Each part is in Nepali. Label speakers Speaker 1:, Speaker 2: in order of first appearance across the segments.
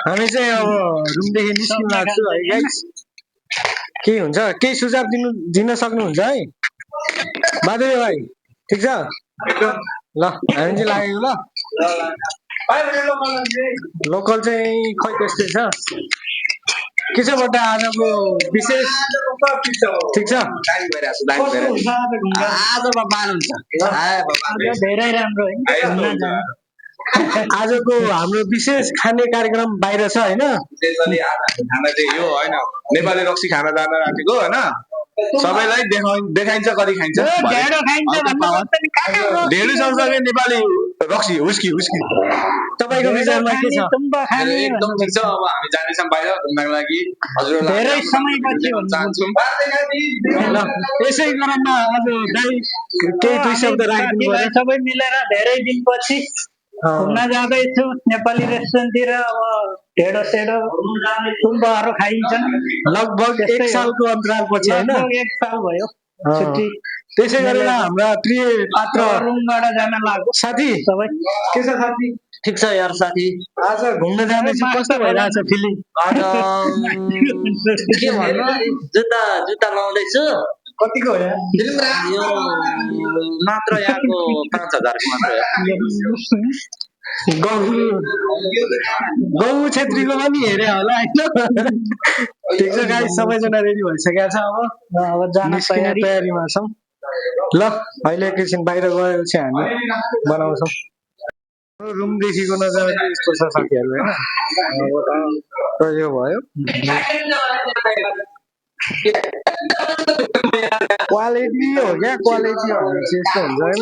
Speaker 1: हामी चाहिँ अब रुमदेखि निस्किन लाग्छु है गाइस। के हुन्छ केही सुझाव दिन सक्नुहुन्छ है माधुरी भाइ? ठिक छ ल हामी चाहिँ लागेको ल। लोकल चाहिँ खै त्यस्तै छ। के छ बट्टा आजको विशेष? ठिक छ
Speaker 2: धेरै राम्रो
Speaker 1: आजको हाम्रो विशेष खाने कार्यक्रम बाहिर छ हैन?
Speaker 3: खाना चाहिँ यो हैन नेपाली रक्सी खाना जान राखेको हैन। सबैलाई देखाइन्छ कति खाइन्छ। ढेँडो सँगसँगै नेपाली रक्सी हुस्की
Speaker 1: तपाईको विचारमा के छ?
Speaker 3: एकदम ठिक छ। अब हामी जानेछौँ बाहिर घुम्नको लागि। हजुरहरुलाई
Speaker 2: धेरै समयपछि
Speaker 3: चाहन्छौँ।
Speaker 1: ल यसै क्रममा अब दाइ केही दुई शब्द राखिदिनु पर्यो।
Speaker 2: सबै मिलेर धेरै दिनपछि घुम्न जाँदैछु नेपाली रेस्टुरेन्टतिर। अब ढेँडो सेडो तुम्बाहरू खाइन्छन्।
Speaker 1: लगभग 1 सालको अन्तरालपछि हैन?
Speaker 2: 1 साल भयो छुट्टी।
Speaker 1: त्यसै गरेर हाम्रा प्रिय पात्र
Speaker 2: रुमबाट जान लाग्यो
Speaker 1: साथी।
Speaker 2: सबै
Speaker 1: के छ साथी?
Speaker 4: ठिक छ यार साथी।
Speaker 1: आज घुम्न जाँदैछु कस्तो भइरहेछ फिलिङ?
Speaker 4: के भन्नु जुत्ता लाउँदैछु।
Speaker 1: कतिको हो यार?
Speaker 4: यो मात्र यहाँको 5000 को मात्र।
Speaker 1: गौ छेत्रीको पनि हेरे होला हैन? ठिक छ गाइस, सबैजना रेडी भइसकेका छ। अब
Speaker 2: जान
Speaker 1: तयारीमा छौँ। ल अहिले एकैछिन बाहिर गएपछि हामी बनाउँछौँ। रुमदेखिको नजारा चाहिँ यस्तो छ साथीहरू हैन? अब यो भयो क्वालिटी हो क्या? क्वालिटी हो भने चाहिँ यस्तो हुन्छ हैन?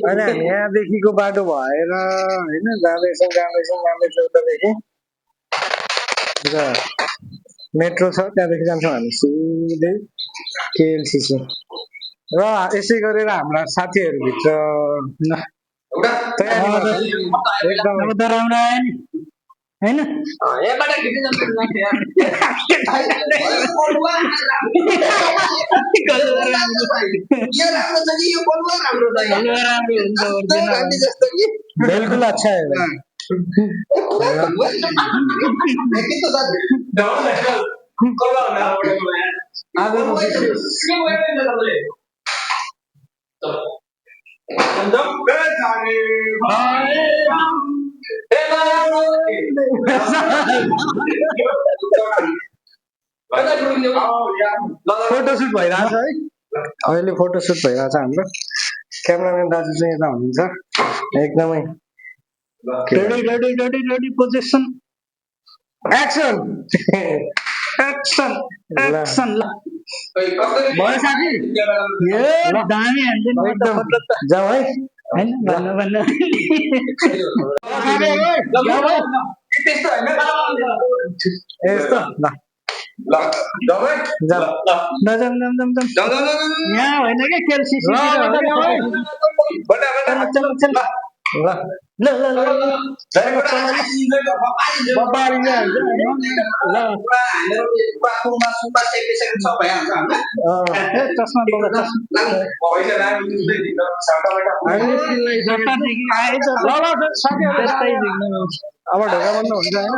Speaker 1: अनि हामी यहाँदेखिको बाटो भएर हैन जाँदैछौँ उतादेखि र मेट्रो छ, त्यहाँदेखि जान्छौँ हामी सिधै केएलसीसी। र यसै गरेर हाम्रा साथीहरूभित्र एकदम
Speaker 2: हैन
Speaker 4: यहाँबाट खिच्न जान्छ
Speaker 1: बिल्कुल अच्छा है। फोटोसुट भइरहेछ है अहिले। फोटोसुट भइरहेछ हाम्रो। क्यामेराम्यान दाजु चाहिँ यता हुनुहुन्छ एकदमै
Speaker 2: ready position
Speaker 1: action
Speaker 2: action action.
Speaker 1: भयो साथी?
Speaker 2: दामी हान्छ नि
Speaker 1: एकदम जाऊ है
Speaker 2: हैन? भन्नु
Speaker 1: यस्तो ल
Speaker 2: यहाँ होइन क्या केएलसीसी।
Speaker 1: अब ढोका बन्द हुन्छ होइन?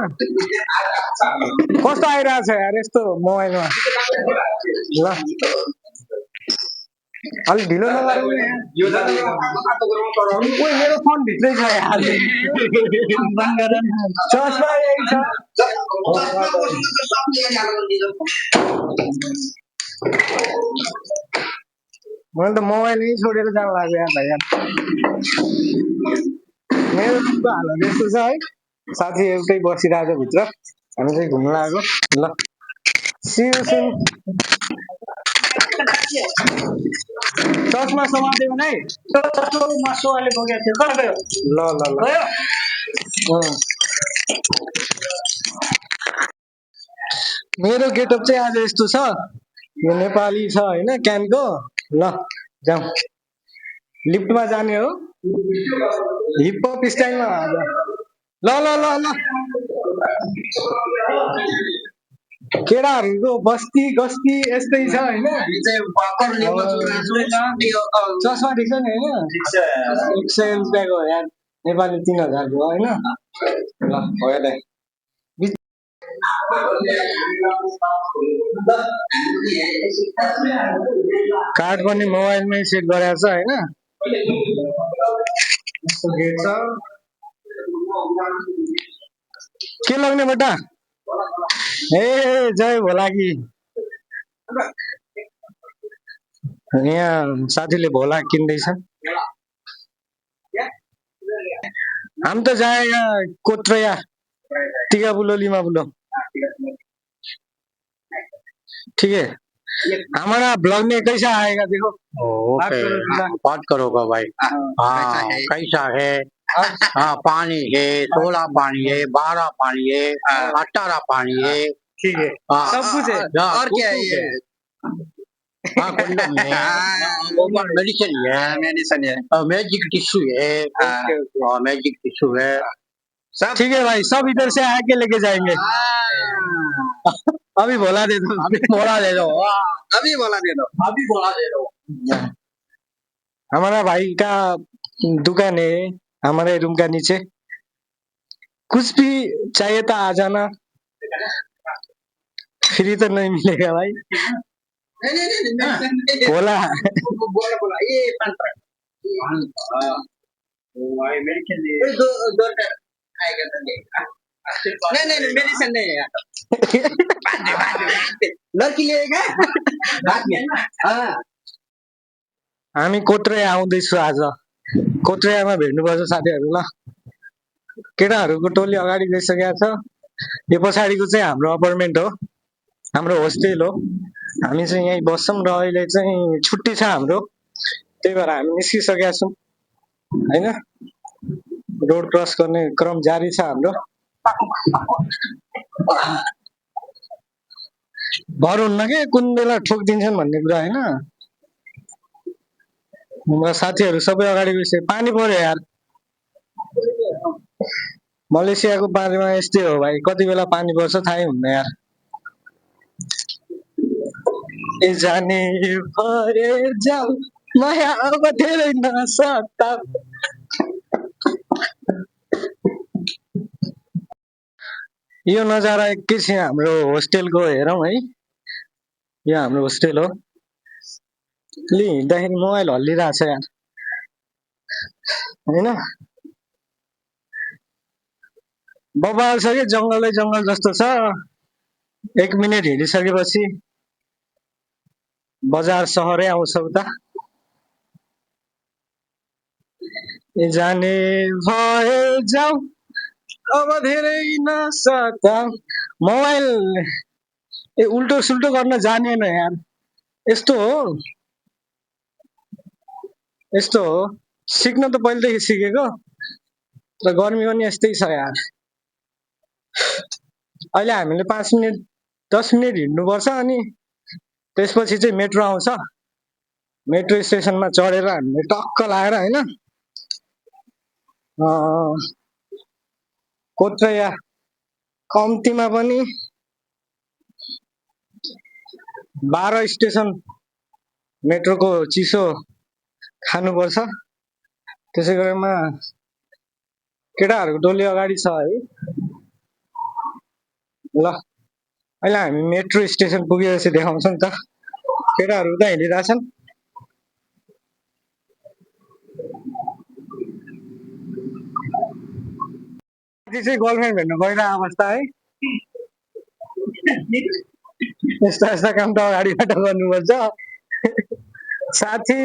Speaker 1: कस्तो आइरहेछ यार यस्तो मोबाइलमा? ल अलि ढिलो नगरौँ मेरो फोन भित्रै छ यार। चस्मा यही छ। मैले त मोबाइल छोडेर जानु लाग्यो यार भाइ। मेरो रुमको हालत यस्तो छ है। साथी एउटै बसिरहेको भित्र, हामी चाहिँ घुम्न लागेको। ल चस्मा समात्यो भने
Speaker 2: मासुवाले बोकेको थियो। कहाँ गयो?
Speaker 1: ल मेरो गेटअप चाहिँ आज यस्तो छ। यो नेपाली छ होइन क्यानको। ल जाउँ लिफ्टमा जाने हो हिपहप स्टाइलमा आज। ल ल ल ल केटाहरूको बस्ती गस्ती यस्तै छ होइन
Speaker 4: हामी चाहिँ भर्खर ल्याउन छोडिरहेको छ।
Speaker 1: चस्मा ठिक छ नि होइन
Speaker 3: ठिक छ
Speaker 1: 100 रुपियाँको यार नेपाली 3000 को होइन ल भयो त कार्ड पनि मोबाइलमै सेट गरेको छ होइन यस्तो गेट छ के लग्ने बेटा ए जय भोला कि यहाँ साथीले भोला किन्दैछ हम तो जाएगा कोत्रया टीका बुलो लीमा बुलो ठीक है हमारा ब्लॉग में कैसा आएगा देखो
Speaker 5: ओके बात करोगा भाई हाँ कैसा है हाँ पानी है 16 पानी है 12 पानी है 18 पानी है
Speaker 1: ठीक है
Speaker 5: हाँ,
Speaker 1: सब कुछ है
Speaker 5: हाँ,
Speaker 4: और क्या है
Speaker 5: कुछ
Speaker 4: ये?
Speaker 5: हाँ कंडम है ओपन मेडिसिन है
Speaker 4: मेडिसिन है।
Speaker 5: मैजिक टिश्यू है मैजिक टिश्यू है
Speaker 1: ठीक है भाई सब इधर से आके लेके जाएंगे अभी बोला दे दो
Speaker 5: अभी बोला दे दो
Speaker 4: अभी बोला दे दो।
Speaker 5: अभी बोला दे दो
Speaker 1: हमारा भाई का दुकान है हमारे रूम का नीचे कुछ भी चाहिए तो आ जाना फ्री तो नहीं मिलेगा भाई
Speaker 4: नहीं
Speaker 1: बोला
Speaker 4: बोला ये
Speaker 5: मेडिसिन
Speaker 4: दो आएगा तो नहीं मेडिसिन नहीं है। लड़की लिएगा बाद में हाँ
Speaker 1: हामी कोत्रे आउँदैछु आज कोत्रेमा भेट्नुपर्छ साथीहरू ल केटाहरूको टोली अगाडि गइसकेको छ यो पछाडिको चाहिँ हाम्रो अपार्टमेन्ट हो हाम्रो होस्टेल हो हामी चाहिँ यहीँ बस्छौँ र अहिले चाहिँ छुट्टी छ हाम्रो त्यही भएर हामी निस्किसकेका छौँ होइन रोड क्रस गर्ने क्रम जारी छ हाम्रो भर हुन्न के कुन बेला ठोकिदिन्छन् भन्ने कुरा होइन हाम्रा साथीहरू सबै अगाडि गइसक्यो पानी पर्यो यार मलेसियाको पानीमा यस्तै हो भाइ कति बेला पानी पर्छ थाहै हुन्न यार ए जाने भरे जाऊ माया अब धेरै नसता यो नजारा एकैछिन हाम्रो होस्टेलको हेरौँ है यो हाम्रो होस्टेल हो लि हिँड्दाखेरि मोबाइल हल्लिरहेछ यार होइन बबाल छ कि जङ्गलै जङ्गल जस्तो छ 1 मिनट हिँडिसकेपछि बजार सहरै आउँछ उता ए जाने भए जाऊ अब धेरै नसता मोबाइल ए उल्टो सुल्टो गर्न जानेन यार यस्तो हो सिक्न त पहिलेदेखि सिकेको तर गर्मी पनि यस्तै छ यार अहिले हामीले 5 मिनट 10 मिनट हिँड्नुपर्छ अनि त्यसपछि चाहिँ मेट्रो आउँछ मेट्रो स्टेसनमा चढेर हामीले टक्क लागेर होइन कोत्रया कम्तीमा पनि 12 स्टेसन मेट्रोको चिसो खानुपर्छ त्यसै गरेमा केटाहरूको टोली अगाडि छ है ल अहिले हामी मेट्रो स्टेसन पुगेपछि देखाउँछौँ नि त केटाहरू उता हिँडिरहेछन् चाहिँ गर्लफ्रेन्ड भेट्नु गइरहेको अवस्था है यस्ता काम त अगाडिबाट गर्नुपर्छ साथी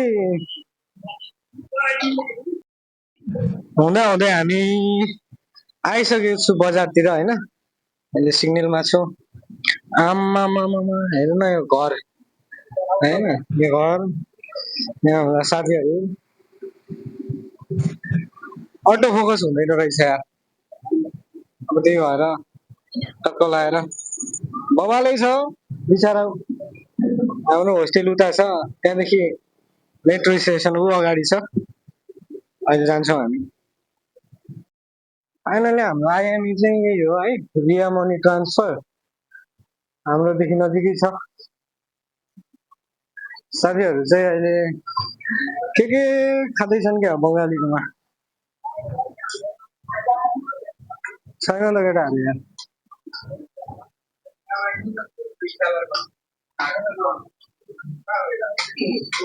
Speaker 1: हुँदा हुँदै हामी आइसकेको छु बजारतिर होइन अहिले सिग्नलमा छु आमामामा हेर्नु न यो घर होइन यो घर यहाँ हाम्रा साथीहरू अटो फोकस हुँदैन रहेछ यार अब त्यही भएर टक्क लगाएर बबालै छ बिचरा हाम्रो होस्टेल उता छ त्यहाँदेखि मेट्रो स्टेसन ऊ अगाडि छ अहिले जान्छौँ हामी फाइनली हाम्रो आइएमई चाहिँ यही हो है रिया मनी ट्रान्सफर हाम्रोदेखि नजिकै छ। साथीहरू चाहिँ अहिले के खाँदैछन् क्या बङ्गालीकोमा छैन त केटाहरू यहाँ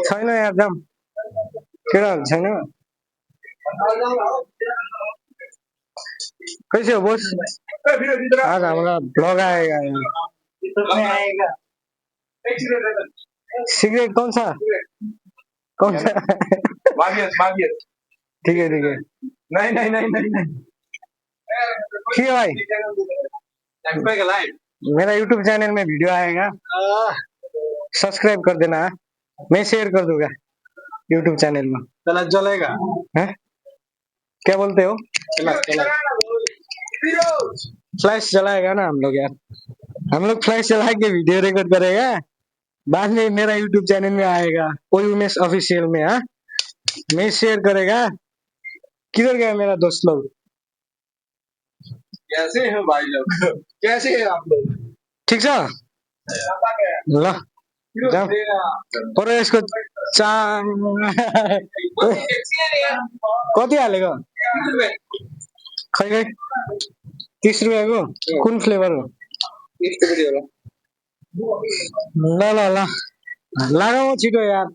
Speaker 1: छैन यार जाम केटाहरू छैन। कैसे हो बोस? आज हमारा ब्लॉग आएगा यार।
Speaker 2: इसमें आएगा
Speaker 1: सिगरेट कौन सा? कौन सा?
Speaker 3: मागियस
Speaker 1: ठीक है ठीक है।
Speaker 3: नहीं नहीं नहीं नहीं नहीं
Speaker 1: ठीक है भाई,
Speaker 3: लाइव
Speaker 1: मेरा यूट्यूब चैनल में वीडियो आएगा, सब्सक्राइब कर देना। मैं शेयर कर दूंगा यूट्यूब चैनल में।
Speaker 3: चला चलेगा
Speaker 1: हैं? क्या बोलते हो? फ्लैश चलाएगा ना हम लोग यार, हम लोग फ्लैश चला के वीडियो रिकॉर्ड करेगा, बाद में मेरा यूट्यूब चैनल में आएगा कोई उमेश ऑफिशियल में। हाँ, मैं शेयर करेगा। किधर गया मेरा दोस्त लोग?
Speaker 3: कैसे हो भाई लोग? कैसे है आप लोग?
Speaker 1: ठीक छ ल जाऊ। पर यसको चा कति हालेको? खै खै 30 रुपियाँको कुन फ्लेभर हो? ल ल ल लगाऊ छिटो यार।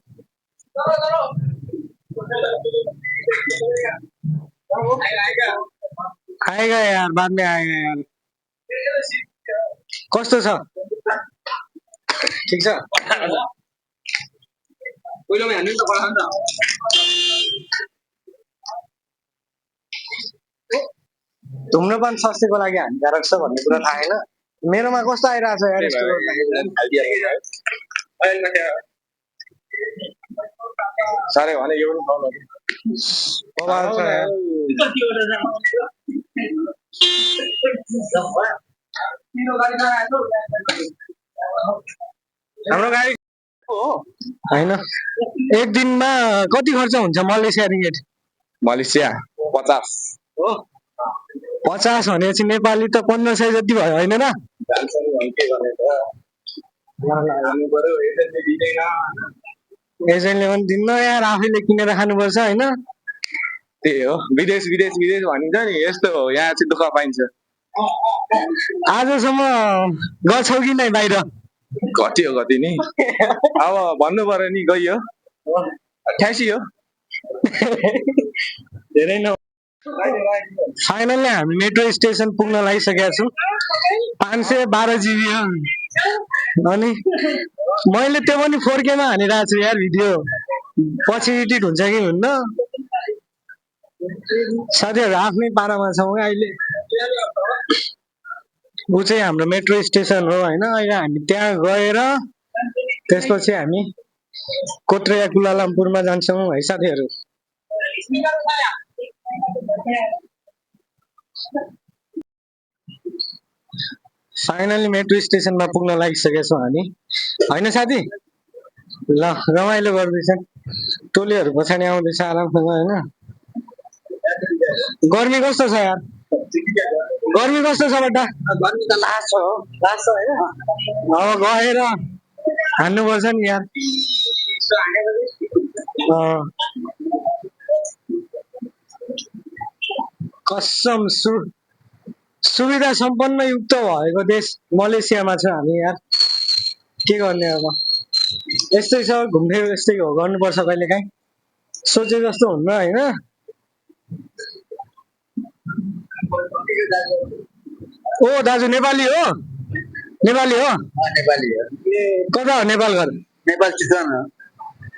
Speaker 1: आएगा यार, बाद में आएगा यार। कस्तो छ? ठीक छ?
Speaker 3: पहिलोमा हान्नु त परान त
Speaker 1: धुम्रपान स्वास्थ्यको लागि हानिकारक छ भन्ने कुरा थाहा छैन। मेरोमा कस्तो आइरहेको छ यार यस्तो गर्दाखेरि।
Speaker 3: साह्रै भने यो पनि खाउँ
Speaker 1: बवाल छ यार। हाम्रो गाडी होइन, एक दिनमा कति खर्च हुन्छ मलेसिया रिङ्गेट?
Speaker 3: मलेसिया 50
Speaker 1: हो 50 भनेपछि नेपाली त 1500 जति भयो होइन र?
Speaker 3: जान्छ नि भने के गर्ने त खानु पर्यो एजेन्टले दिँदैन
Speaker 1: एजेन्टले पनि दिन्न यार, आफैले किनेर खानुपर्छ होइन।
Speaker 3: त्यही हो विदेश विदेश विदेश भनिन्छ नि यस्तो हो यहाँ चाहिँ दुःख पाइन्छ
Speaker 1: आजसम्म गछौ कि नै बाहिर?
Speaker 3: कति हो कति नि अब भन्नु पर्यो नि गइयो 88 हो
Speaker 1: धेरै न। फाइनल्ली हामी मेट्रो स्टेसन पुग्न लागिसकेका छौँ। 512 GB हो अनि मैले त्यो पनि 4K मा हानिरहेको छु यार भिडियो, पछि एडिट हुन्छ कि हुन्न। साथीहरू आफ्नै पारामा छौँ अहिले। ऊ चाहिँ हाम्रो मेट्रो स्टेसन हो होइन। अहिले हामी त्यहाँ गएर त्यसपछि हामी कोट्रेया कुलालम्पुरमा जान्छौँ है साथीहरू। फाइनली मेट्रो स्टेसनमा पुग्न लागिसकेका छौँ हामी होइन साथी? ल रमाइलो गर्दैछन् टोलीहरू पछाडि आउँदैछ आरामसँग होइन। गर्मी कस्तो छ यार? गर्मी कस्तो छ बट्टा?
Speaker 4: गर्मी त लास्ट हो होइन।
Speaker 1: अब गएर हान्नुपर्छ नि यार। कसम सुविधा सम्पन्न युक्त भएको देश मलेसियामा छ हामी यार। के गर्ने अब, यस्तै छ घुम्ने, यस्तै हो गर्नुपर्छ कहिले काहीँ। सोचे जस्तो हुन्न होइन। ओ दाजु नेपाली हो? नेपाली हो?
Speaker 5: नेपाली हो।
Speaker 1: कता हो नेपाल घर?
Speaker 5: नेपाल चितवन हो।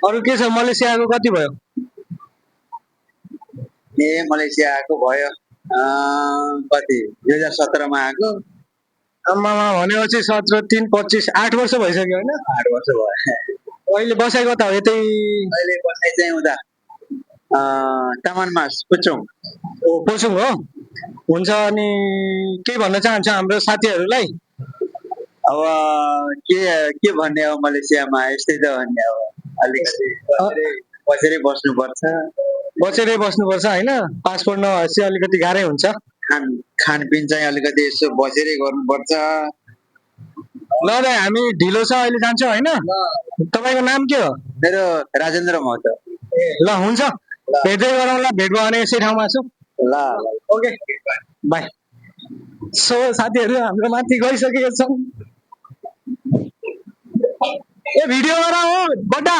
Speaker 1: अरू के छ? मलेसियाको कति भयो?
Speaker 5: मलेसिया आएको भयो कति 2017 मा आएको।
Speaker 1: आमामा भनेपछि 17, 3, 25, 8 वर्ष भइसक्यो होइन?
Speaker 5: 8 वर्ष भयो।
Speaker 1: अहिले बसाइ कता हो? यतै
Speaker 5: अहिले बसाइ चाहिँ उता तामानमास पुचुङ।
Speaker 1: ओ पोसुङ हो। हुन्छ अनि के भन्न चाहन्छ हाम्रो साथीहरूलाई?
Speaker 5: अब के भन्ने हो मलेसियामा यस्तै त भन्ने हो। अलिकति बसेरै बस्नुपर्छ।
Speaker 1: बसेरै बस्नुपर्छ होइन। पासपोर्ट नभएपछि अलिकति गाह्रै हुन्छ।
Speaker 5: खानपिन चाहिँ अलिकति यसो बसेरै गर्नुपर्छ।
Speaker 1: ल दाइ हामी ढिलो छ अहिले जान्छौँ होइन तपाईँको नाम के हो
Speaker 5: मेरो राजेन्द्र महतो
Speaker 1: ल हुन्छ भेट्दै गरौँला भेट भयो भने यसै ठाउँमा छु
Speaker 5: ल
Speaker 1: ओके बाई सो साथीहरू हाम्रो माथि गइसकेका छौँ ए भिडियो गराऊ हो बड्डा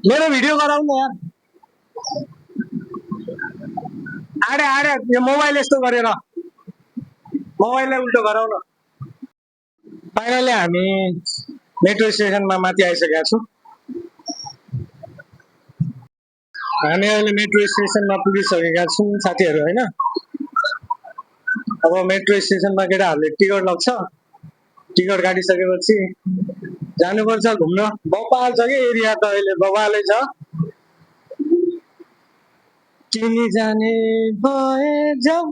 Speaker 1: मेरो भिडियो गराउ न यार आडे आडे यो मोबाइल यस्तो गरेर मोबाइललाई उल्टो गराउ न फाइनली हामी मेट्रो स्टेसनमा माथि आइसकेका छौँ हामी अहिले मेट्रो स्टेसनमा पुगिसकेका छौँ साथीहरू होइन अब मेट्रो स्टेसनमा केटाहरूले टिकट लाग्छ टिकट काटिसकेपछि जानुपर्छ घुम्न बवाल छ कि एरिया त अहिले बवालै छ तिमी जाने भए जाऊ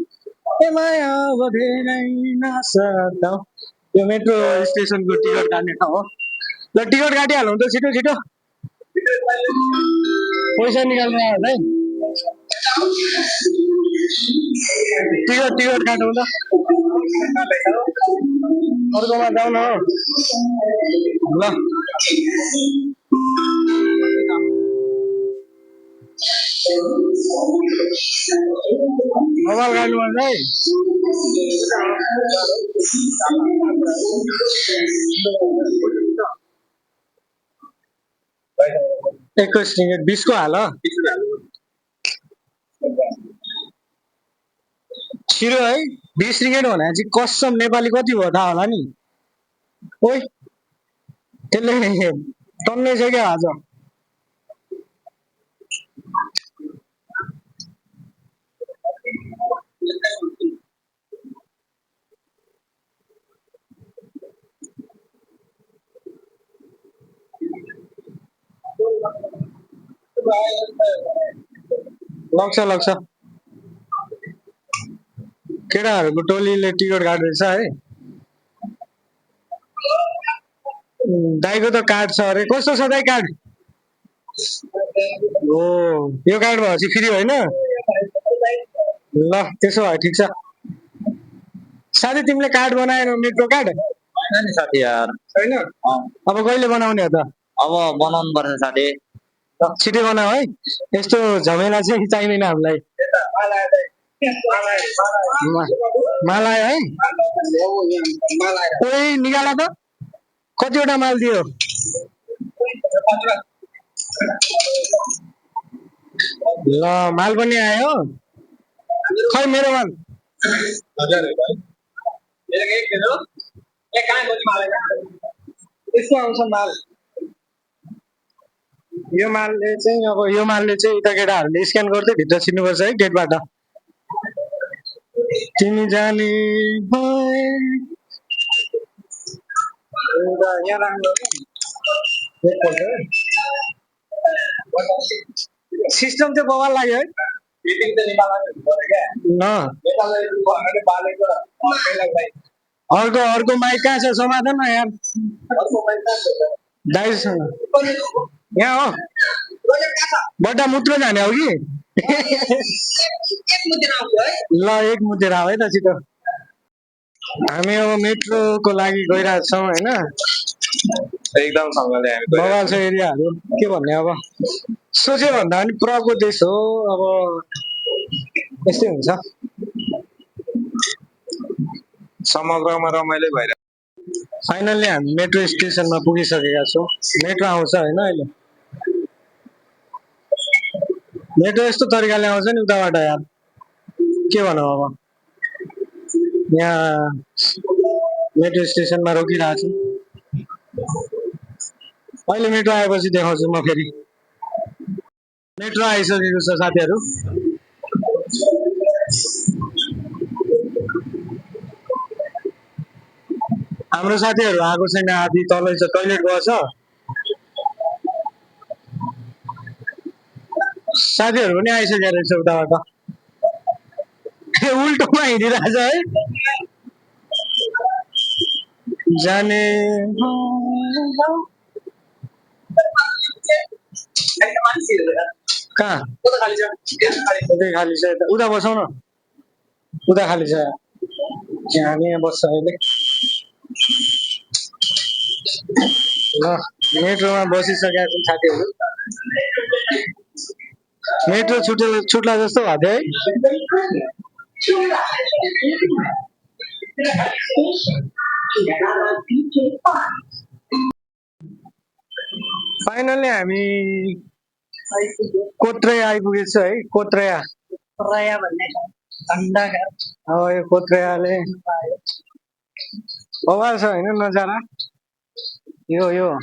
Speaker 1: ए माया अब धेरै नसताऊ यो मेट्रो स्टेसनको टिकट काट्ने ठाउँ हो ल टिकट काटिहालौँ त छिटो छिटो पैसा निकाल्नु आयो है टिकट टिकट काटौँ त अर्कोमा जाउँ न हो ल मोबाइल काट्नुपर्छ है एक्काइस ringgit 20 को हाल छिरो है 20 ringgit भने चाहिँ कसम नेपाली कति भयो थाहा होला नि ओइ त्यसले टन्नै छ क्या आज लग्छ लग्छ केटाहरूको टोलीले टिकट काट्दैछ है दाइको त कार्ड छ अरे कस्तो छ दाइ कार्ड ओ यो कार्ड भएपछि फ्री होइन ल त्यसो भए ठिक छ साथी तिमीले कार्ड बनाएनौ मेट्रो कार्ड
Speaker 5: नि साथी यार
Speaker 1: छैन अब कहिले बनाउने हो त
Speaker 5: अब बनाउनु पर्छ साथी
Speaker 1: छिटै बनाऊ है यस्तो झमेला चाहिँ चाहिँदैन हामीलाई माल आयो है ओइ निकाल त कतिवटा माल दियो ल माल पनि आयो खै मेरो माल यस्तो आउँछ माल यो मालले चाहिँ उता केटाहरूले स्क्यान गर्दै भित्र छिर्नुपर्छ है गेटबाट तिमी जाने सिस्टम चाहिँ बवाल लाग्यो है अर्को अर्को माइक कहाँ छ समाधान न यार दाइसँग यहाँ हो बड्डा मुत्रो जाने हो कि ल एक मुतेर आऊ है त छिटो हामी अब मेट्रोको लागि गइरहेको छौँ होइन
Speaker 3: एकदम सँगले हामी
Speaker 1: बवाल छ एरियाहरू के भन्ने अब सोच्यो भन्दा पनि प्रको देश हो अब यस्तै हुन्छ
Speaker 3: समग्रमा रमाइलो भइरहेको
Speaker 1: फाइनल्ली हामी मेट्रो स्टेसनमा पुगिसकेका छौँ मेट्रो आउँछ होइन अहिले मेट्रो यस्तो तरिकाले आउँछ नि उताबाट यार के भनौँ अब यहाँ मेट्रो स्टेसनमा रोकिरहेको छु अहिले मेट्रो आएपछि देखाउँछु म फेरि मेट्रो आइसकेको छ साथीहरू हाम्रो साथीहरू आएको छैन आदि तलै छ टोइलेट गएछ साथीहरू पनि आइसकेको रहेछ उताबाट उल्टोमा हिँडिरहेछ है जाने कहाँ उतै खाली छ उता बसौँ न उता खाली छ हामी यहाँ बस्छ अहिले ल मेट्रोमा बसिसकेका छन् साथीहरू मेट्रो छुट्ला जस्तो भएको थियो है फाइनली हामी कोत्रेया आइपुगेछु है कोत्रेया
Speaker 2: रया भन्ने ठाउँ खण्डघर
Speaker 1: अब यो कोत्रेयाले बवाल छ होइन नजारा यो यहाँ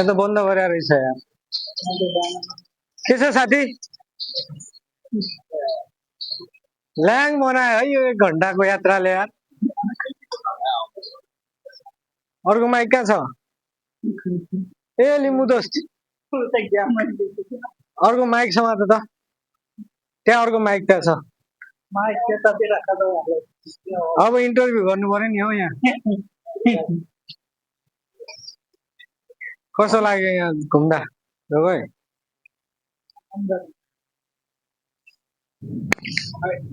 Speaker 1: त बन्द गरेर रहेछ यार के छ साथी ल्याङ बनायो है यो 1 घण्टाको यात्राले यार अर्को माइक कहाँ छ ए लिम्बू दोस्त अर्को माइक समात त त्यहाँ अर्को माइक त्यहाँ छ अब इन्टरभ्यू गर्नु पर्यो नि हौ यहाँ कस्तो लाग्यो यहाँ घुम्दा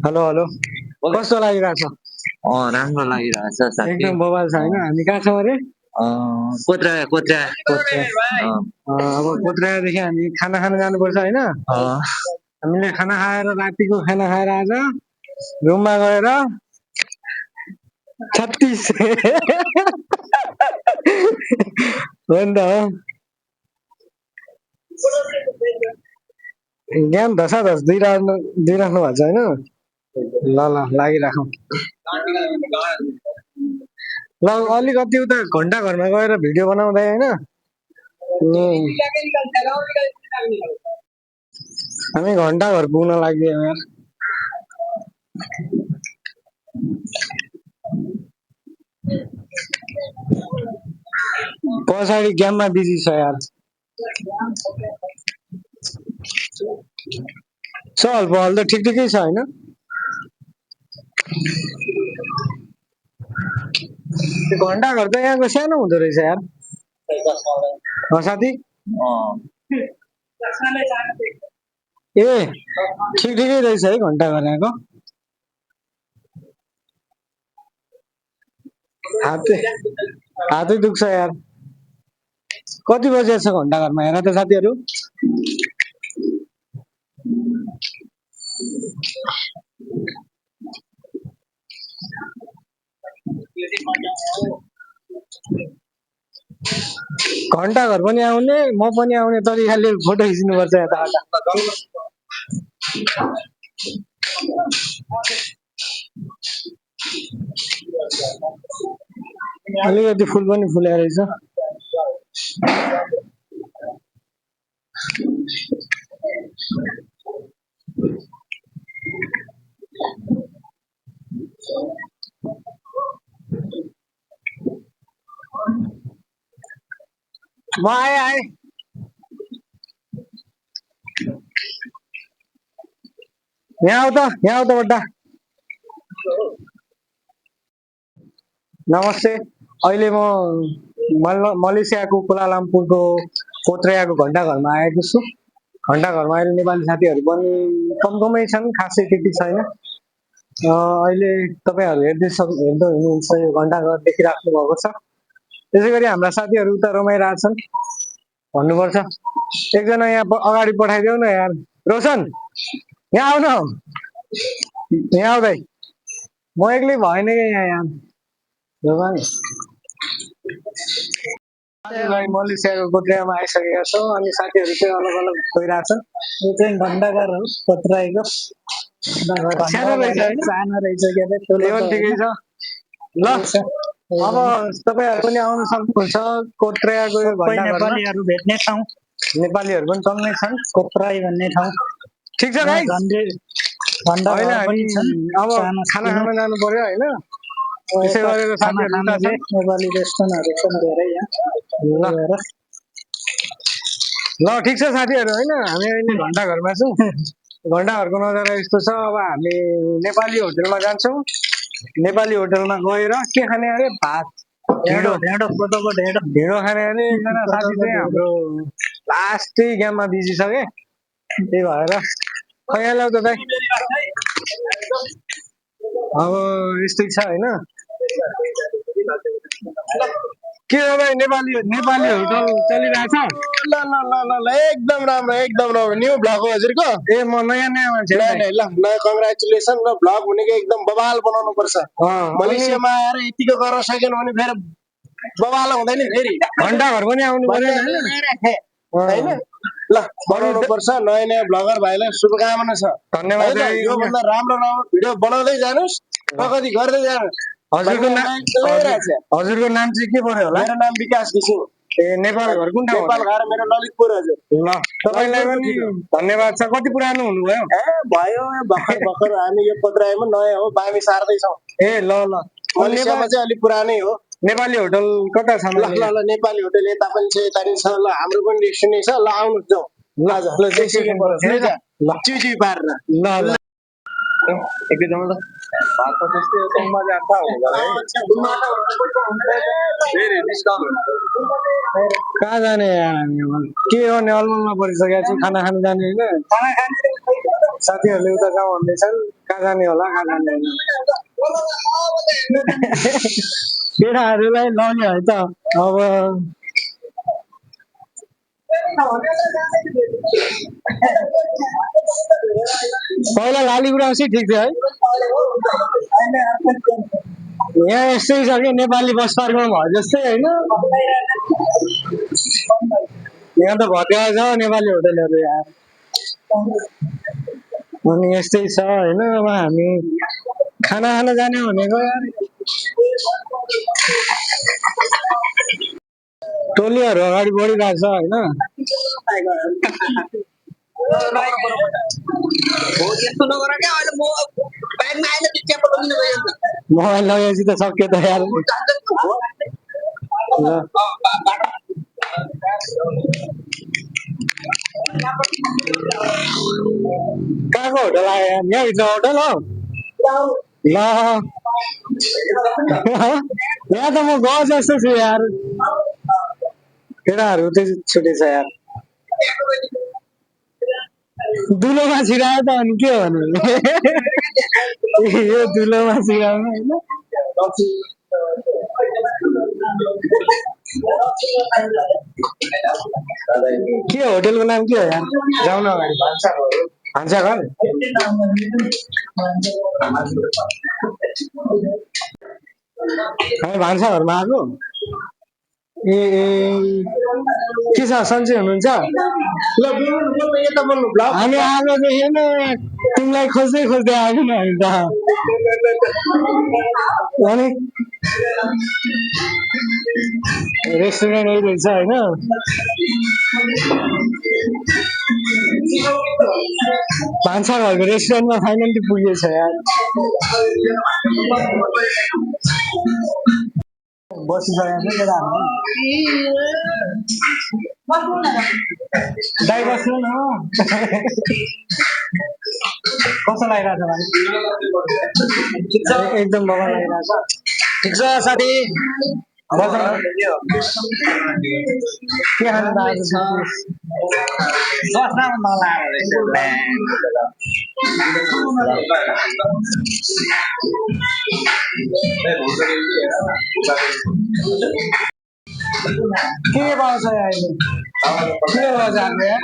Speaker 1: हेलो हेलो कस्तो लागिरहेछ
Speaker 4: राम्रो लागिरहेछ साथी
Speaker 1: एकदम बवाल छ होइन हामी कहाँ छौँ अरे
Speaker 4: कोत्रा
Speaker 1: अब कोत्रेयादेखि हामी खाना खान जानुपर्छ होइन हामीले खाना खाएर रातिको खाना खाएर आज रुममा गएर 36 हो नि त हो ज्ञान धसाधस दिइराख्नु भएको छ होइन ल लागिराखौँ ल अलिकति उता घन्टा घरमा गएर भिडियो बनाउँदै होइन हामी घन्टा घर पुग्न लाग्यो यार पछाडि गेममा बिजी छ यार चल बल त ठिकै छ होइन घन्टा घर त यहाँको सानो हुँदो रहेछ यार साथी ए ठिकै रहेछ है घन्टा घर यहाँको हातै दुख्छ यार कति बजे छ घन्टा घरमा हेर त साथीहरू घन्टा घर पनि आउने म पनि आउने तरिकाले फोटो खिच्नु पर्छ यताबाट अलिकति फुल पनि फुल्या रहेछ म आए यहाँ आउ त बड्डा नमस्ते अहिले म मलेसियाको कुलालम्पुरको कोत्रेयाको घन्टा घरमा आएको छु घन्टा घरमा अहिले नेपाली साथीहरू पनि कमै छन् खासै त्यति छैन अहिले तपाईहरु हेर्दै हुनुहुन्छ यो घन्टा घर देखिराख्नु भएको छ त्यसै गरी हाम्रा साथीहरू उता रमाइरहेछन् भन्नुपर्छ एकजना यहाँ अगाडि पठाइदेऊ न यार रोशन यहाँ आउन यहाँ आउँदै म एक्लै भएन कि यहाँ यार मलेसियाको कोत्रेयामा आइसकेका छौँ अनि साथीहरू चाहिँ अलग अलग गइरहेछन्
Speaker 2: यो चाहिँ घण्टाघर हो कोत्रेयाको
Speaker 1: सानो
Speaker 2: रहेछ के अरे
Speaker 1: ठिकै छ ल अब तपाईहरु पनि आउन सक्नुहुन्छ कोत्रेयाको यो घन्टा घरमा
Speaker 2: नेपालीहरू भेट्ने ठाउँ
Speaker 1: नेपालीहरू पनि कमै छन्
Speaker 2: कोत्राई भन्ने ठाउँ
Speaker 1: ठीक छ गाइस
Speaker 2: घण्टाघर पनि छन्
Speaker 1: अब खाना खान जानु पर्यो हैन त्यसै गरेर साथीहरु
Speaker 2: नेपाली रेस्टुरेन्टहरू छन् धेरै यहाँ
Speaker 1: ल ठीक छ साथीहरु हैन हामी अहिले घन्टा घरमा छौं घन्टा घरको नजारा यस्तो छ अब हामी नेपाली होटलमा जान्छौं नेपाली होटलमा गएर के खाने अरे भात ढेँडो खाने अरे एकजना साथी चाहिँ हाम्रो लास्टै गेममा बिजी छ के त्यही भएर खै ल्याउ त दाइ अब यस्तै छ हैन के हो भाइ नेपाली नेपाली होटल चलिरहेछ
Speaker 3: ल ल ल ल ल एकदम राम्रो न्यू ब्लग हो हजुरको
Speaker 1: ए म नयाँ नयाँ मान्छे हो
Speaker 3: ल ल कङ्ग्रेचुलेसन ल ब्लग भनेको एकदम बवाल बनाउनु पर्छ मलेसियामा आएर यतिको गर्न सकेन भने फेरि बवाल हुँदैन फेरि
Speaker 1: घन्टाघर पनि आउनु पर्यो
Speaker 3: होइन ल बनाउनु पर्छ नयाँ नयाँ ब्लगर भाइलाई शुभकामना छ
Speaker 1: धन्यवाद
Speaker 3: होइन, योभन्दा राम्रो भिडियो बनाउँदै जानुहोस् प्रगति गर्दै जानुहोस्
Speaker 1: हजुरको हजुरको नाम चाहिँ के पर्यो होला
Speaker 3: मेरो नाम विकास घिसिङ
Speaker 1: ए नेपाल घर कुन ठाउँ
Speaker 3: नेपाल घर मेरो ललितपुर हजुर
Speaker 1: ल तपाईँलाई पनि धन्यवाद छ कति पुरानो हुनुभयो
Speaker 3: ए भयो भर्खर हामी यो पत्राइमा नयाँ हो बामी सार्दैछौँ
Speaker 1: ए ल ल
Speaker 3: मलेसियामा चाहिँ अलिक पुरानै हो
Speaker 1: नेपाली होटल कता छ
Speaker 3: ल ल ल नेपाली होटल यता पनि छ यता पनि छ ल हाम्रो पनि रेस्टुरेन्ट छ ल आउनुहोस् जाउँ ल ल जेसीको ल चिउची पारेर
Speaker 1: ल ल
Speaker 3: एकदम ल भात त त्यस्तै हो कम मजा आउँछ फेरि डिस्काउन्ट
Speaker 1: कहाँ जाने यार हामी अब? के गर्ने अलमलमा परिसकेको छु खाना खानु जाने होइन साथीहरूले उता जाउँ भन्दैछन् कहाँ जाने होला कहाँ जाने होइन केटाहरूलाई लग्यो है त अब पहिला लालीगुराउँछ ठिक थियो है यहाँ यस्तै छ कि नेपाली बस पार्कमा भयो जस्तै होइन यहाँ त भत्या छ नेपाली होटलहरू यार अनि यस्तै छ होइन अब हामी खाना खान जाने भनेको यार टोलीहरू अगाडि बढिरहेको छ होइन
Speaker 4: यस्तो नगर क्या अहिले म ब्यागमा आएन त्यो च्यापल पनि गयो
Speaker 1: मोबाइल लगेपछि त सक्यो त यार ल कहाँको होटल आयो यार यहाँभित्र होटल हो ल यहाँ त म गएको जस्तो छु यार केटाहरू चाहिँ छुटेछ यार दुलोमा छिरायो त अनि के भन्नु यो दुलोमा छिराउनु होइन के होटलको नाम के हो यार जाउँ न अगाडि भान्साघर हामी भान्साघरमा आएको ए के छ सन्चै हुनुहुन्छ हामी आएकोदेखि नै तिमीलाई खोज्दै खोज्दै आएको नि हामी त अनि रेस्टुरेन्ट यही रहेछ होइन भान्साघरको रेस्टुरेन्टमा फाइनली पुगेछ यार बसिसकेको छ केटाहरू दाइ बस्नु न कस्तो लागिरहेछ भाइ एकदम बगा लागिरहेछ ठिक छ साथी बस के खानु त आज के पाउँछ अहिले के हो जाने यार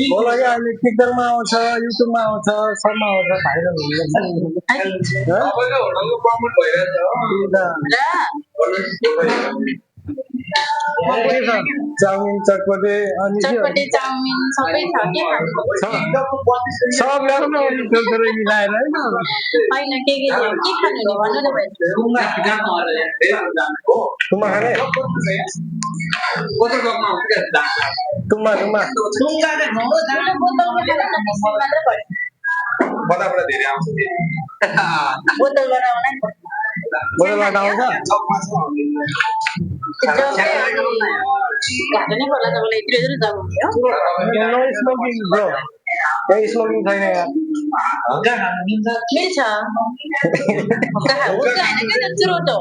Speaker 1: बोला क्या अहिले टिकटकमा आउँछ युट्युबमा आउँछ सबमा आउँछ भाइरल चाउमिन चटपटे अनि
Speaker 6: चटपटे चाउमिन सबै छ के
Speaker 1: सब ल्याउनु थोरै मिलाएर होइन
Speaker 6: होइन के खानु नि भन्नु न भाइ
Speaker 1: तुमा खाने तुमा
Speaker 3: बताबाट धेरै आउँछ
Speaker 6: बोतलबाट आउन नि
Speaker 1: बोतलबाट आउँछ
Speaker 6: घाटो नै पर्ला तपाईँलाई यत्रो यत्रो जब हुन्थ्यो
Speaker 1: नो स्मोकिङ ब्रो यही स्मोकिङ छैन यार
Speaker 6: मिल्छ उसको होइन क्या चुरोट हो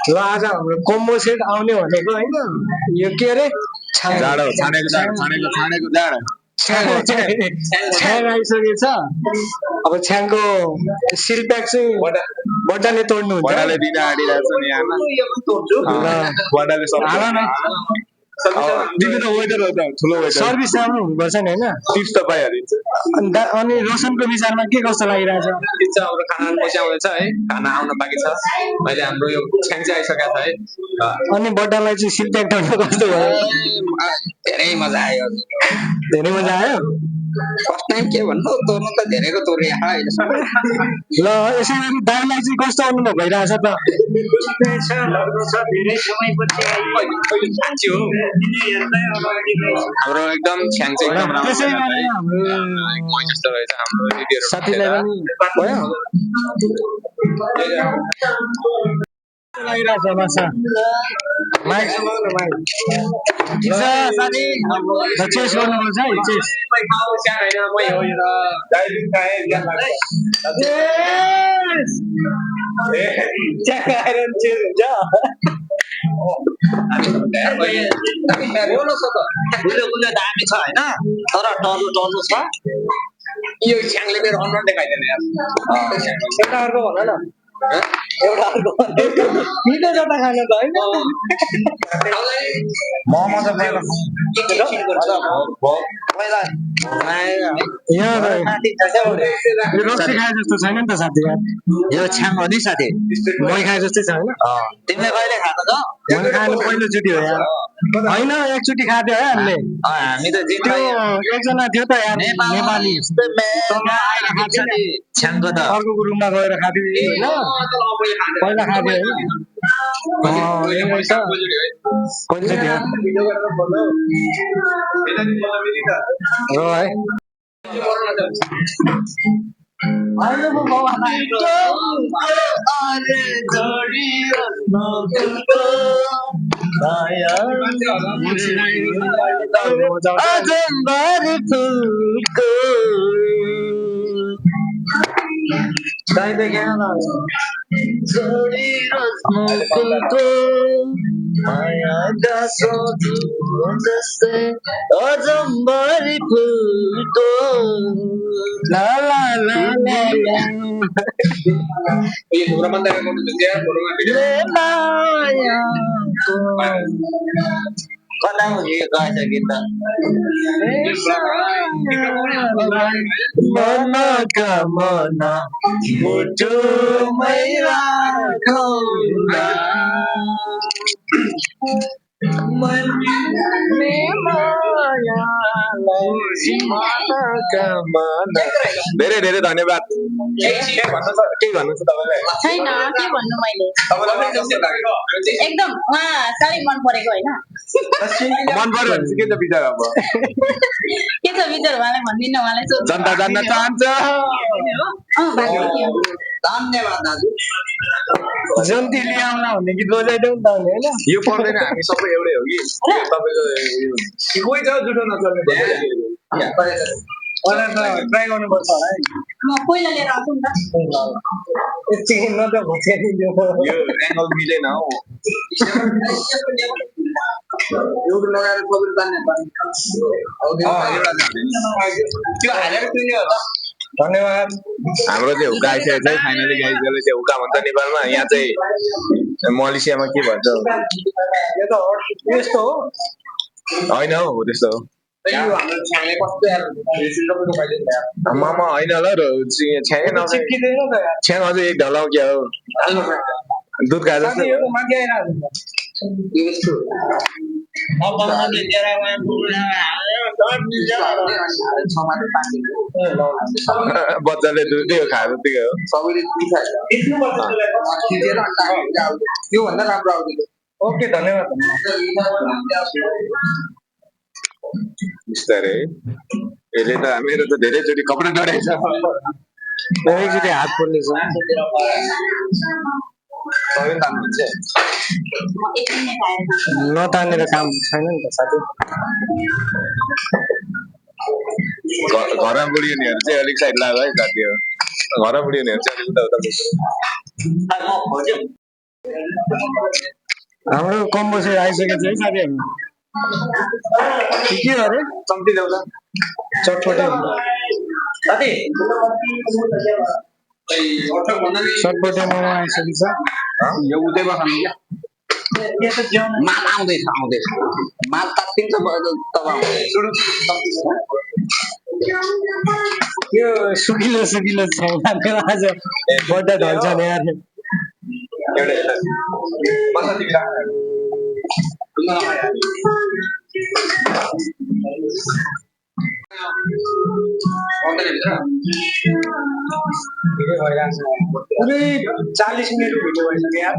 Speaker 1: ल आज हाम्रो कम्बो सेट आउने भनेको होइन यो के अरे
Speaker 3: जाडो छानेको जाडो
Speaker 1: छ्याङ आइसकेको छ अब छ्याङको सिल प्याक चाहिँ बड्डाले तोड्नुहुन्छ
Speaker 3: बडाले दिन आडिरहेको छ नि आमा बडाले
Speaker 1: हाल न
Speaker 3: तिमी त वेटर हो त ठुलो वेटर
Speaker 1: सर्भिस राम्रो हुनुपर्छ नि होइन
Speaker 3: टिप्स त पाइहालिन्छ
Speaker 1: अनि रोशनको विचारमा के कस्तो लागिरहेछ
Speaker 4: ठिक छ हाम्रो खाना पछि आउँदैछ है खाना आउन बाँकी छ अहिले हाम्रो यो छ्याङ चाहिँ आइसकेको छ है
Speaker 1: अनि बड्डालाई चाहिँ सिल प्याक गर्नु कस्तो भयो
Speaker 4: धेरै मजा आयो
Speaker 1: धेरै मजा आयो
Speaker 4: फर्स्ट टाइम के भन्नु तोर्नु त धेरैको तोर्ने अहिलेसम्म
Speaker 1: ल यसै गरी दाइलाई चाहिँ कस्तो अनुभव भइरहेछ त
Speaker 2: धेरै समयपछि
Speaker 4: साँच्ची हो हाम्रो एकदम छ्याङ चाहिँ एकदम राम्रो
Speaker 1: त्यसै गरी हाम्रो
Speaker 4: मै जस्तो रहेछ हाम्रो दिदीहरू
Speaker 1: साथीलाई पनि भयो लागिरहेछ बासा माइक समाउनु माइक ठिक छ साथी चेस गर्नुपर्छ है चेस
Speaker 4: गुलो दामी छ होइन तर डल्लो डल्लो छ यो छ्याङले मेरो अनुहार देखाइदिएन यार
Speaker 1: एउटा अर्को भन न एउटा अर्को मिठो जता खानु त होइन
Speaker 4: मोमो त मेरो
Speaker 1: यहाँ रक्सी खाए जस्तो छैन नि त साथी
Speaker 4: यो छ्याङ हो नि साथी
Speaker 1: मै खाए जस्तै छ होइन
Speaker 4: तिमीले कहिले खाएको छ
Speaker 1: मैले खानु पहिलोचोटि हो यार होइन एकचोटि खाथ्यो है हामीले
Speaker 4: हामी त
Speaker 1: त्यो एकजना थियो त यार नेपाली
Speaker 4: छ्याङको त
Speaker 1: अर्को रुममा गएर खाथ्यो होइन पहिला खाथ्यो होइन पहिलोचोटि हो है
Speaker 7: माया दासो जस्तै अजम्बरी फुलको
Speaker 1: ला ला ला ला ला
Speaker 7: मायाको कता हुने गएछ गीत
Speaker 1: मनका मना मुटुमै राखौला
Speaker 3: धेरै धेरै धन्यवाद के भन्नु छ तपाईँलाई
Speaker 6: छैन के भन्नु मैले एकदम उहाँ साह्रै मन परेको होइन
Speaker 3: मन पर्यो भने चाहिँ के छ विचार अब
Speaker 6: के छ विचार उहाँलाई भन्दिनँ उहाँलाई सोध्नु
Speaker 3: जनता जान्न चाहन्छ
Speaker 4: धन्यवाद दाजु
Speaker 1: जन्ती ल्याउला भन्ने गीत बजाइदेऊ नि त होइन
Speaker 3: यो पर्दैन हामी सबै एउटै हो कि तपाईँको कोही छ जुठो नचल्ने
Speaker 1: ट्राई गर्नुपर्छ होला है
Speaker 6: म पहिला लिएर आउँछु नि त
Speaker 1: एकछिन न त भुत्याइदिन्थ्यो
Speaker 3: यो एङ्गल मिलेन हौ
Speaker 4: एउटा लगाएर सबै जान्ने त्यो हालेर किन्ने हो
Speaker 1: धन्यवाद
Speaker 3: हाम्रो चाहिँ हुक्का आइसकेको छ फाइनली गाइजले चाहिँ हुक्का भन्छ नेपालमा यहाँ चाहिँ मलेसियामा के भन्छ
Speaker 1: यो त यस्तो हो
Speaker 3: होइन हौ त्यस्तो हो
Speaker 4: हाम्रो छ्याङले कस्तो यार
Speaker 3: मामा होइन ल छ्याङ
Speaker 1: चिप्किँदैन त यार
Speaker 3: छ्याङ अझै एक ढलाउ क्या हो दुध खाए जस्तो
Speaker 1: साथीहरू माथि आइरहेको
Speaker 3: बच्चाले दुधै खाएर त्यही हो
Speaker 4: सबैले त्योभन्दा राम्रो आउँदैन
Speaker 1: ओके धन्यवाद
Speaker 3: बिस्तारै यसले त मेरो त धेरैचोटि कपडा डढाएछ
Speaker 1: एकचोटि हात पोल्नेछ
Speaker 3: सबै तान्नुहुन्छ
Speaker 1: नतानेर काम छैन नि त साथी
Speaker 3: घरमा बुढी हुनेहरू चाहिँ अलिक साइड लाग्यो है साथी हो घरमा बुढी हुनेहरू चाहिँ अलिक उता उता
Speaker 1: हाम्रो कम्बो चाहिँ आइसकेको छ है साथीहरू के अरे
Speaker 4: कम्ती ल्याउँछ
Speaker 1: चटपटे
Speaker 4: साथी
Speaker 1: चटपटे मोमो आइसकेको छ
Speaker 4: यो उतैमा खानु क्या माल आउँदैछ माल तात्तिन्छ तब
Speaker 1: यो सुकिलो सुकिलो छ आज बड्डा ढल्छ नि यार
Speaker 2: पुरै 40 मिनट भिडियो भइसक्यो यार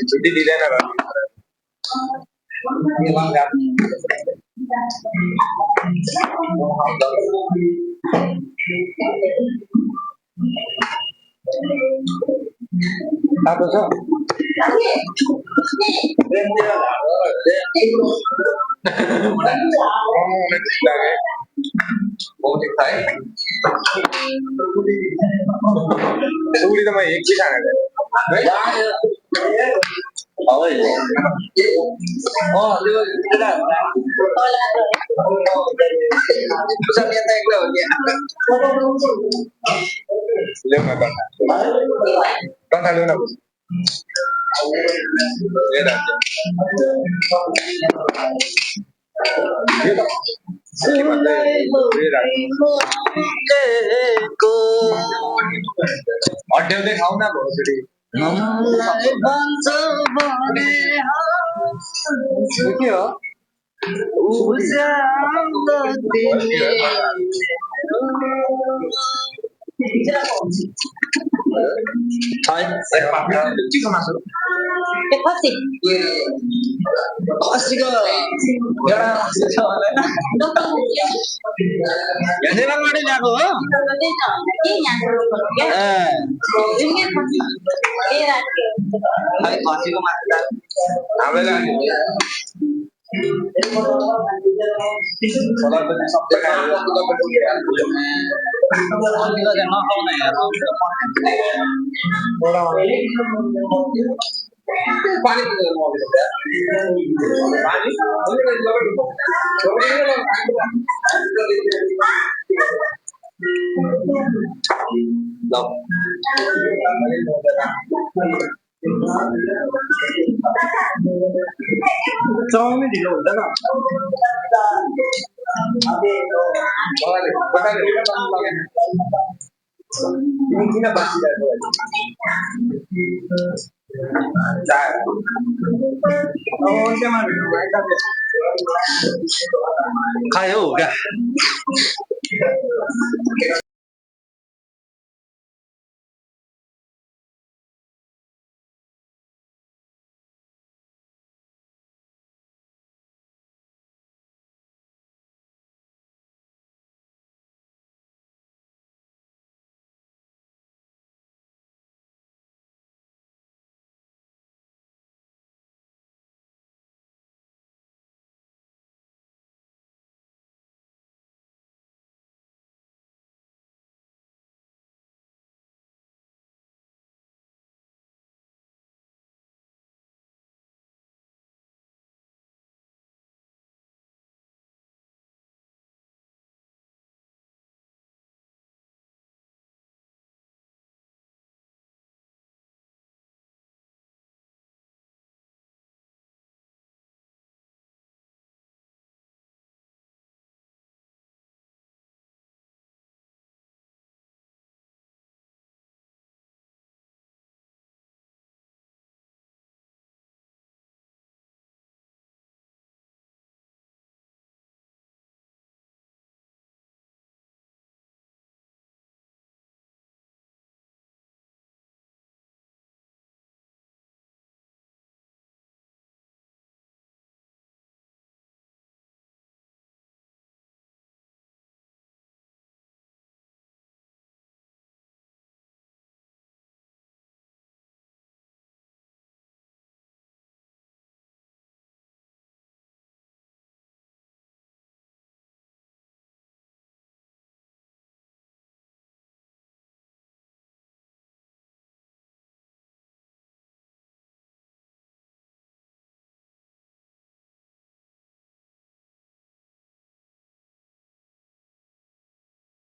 Speaker 4: छुट्टी दिँदैन
Speaker 1: आएको छ
Speaker 4: सुगडी त म एक भी खाने अड्याउँदै खाऊ न घोसडी
Speaker 1: के हो
Speaker 4: खसीको नेपालबाटै ल्याएको हो खसीको मासु पानी
Speaker 2: चौमी ढिलो हुँदैन
Speaker 4: किन बाँचिरहेको खायो क्या